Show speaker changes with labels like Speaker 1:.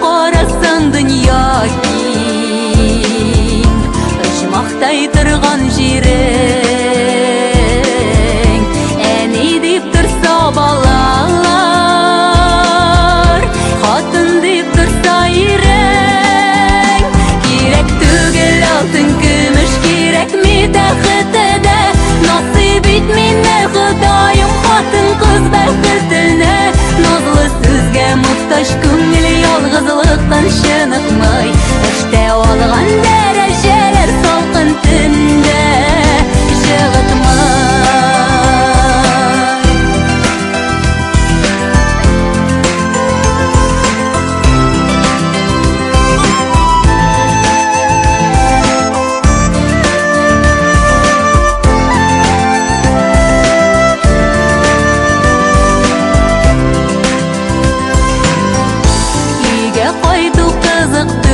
Speaker 1: Карасаң, дөнья киң, оҗмахтай торган җирең. Әни дип торса балалар, хатын дип торса ирең. Кирәк түгел алтын, көмеш, кирәкми тәхете дә. Насыйп ит мине, Ходаем, хатын-кыз бәхетенә. Назлы сүзгә мохтаҗ күңел ялгызлыктан чыныкмый. Эштә алган дәрәҗәләр салкын төндә җылытмый. Өйгә кайту кызык.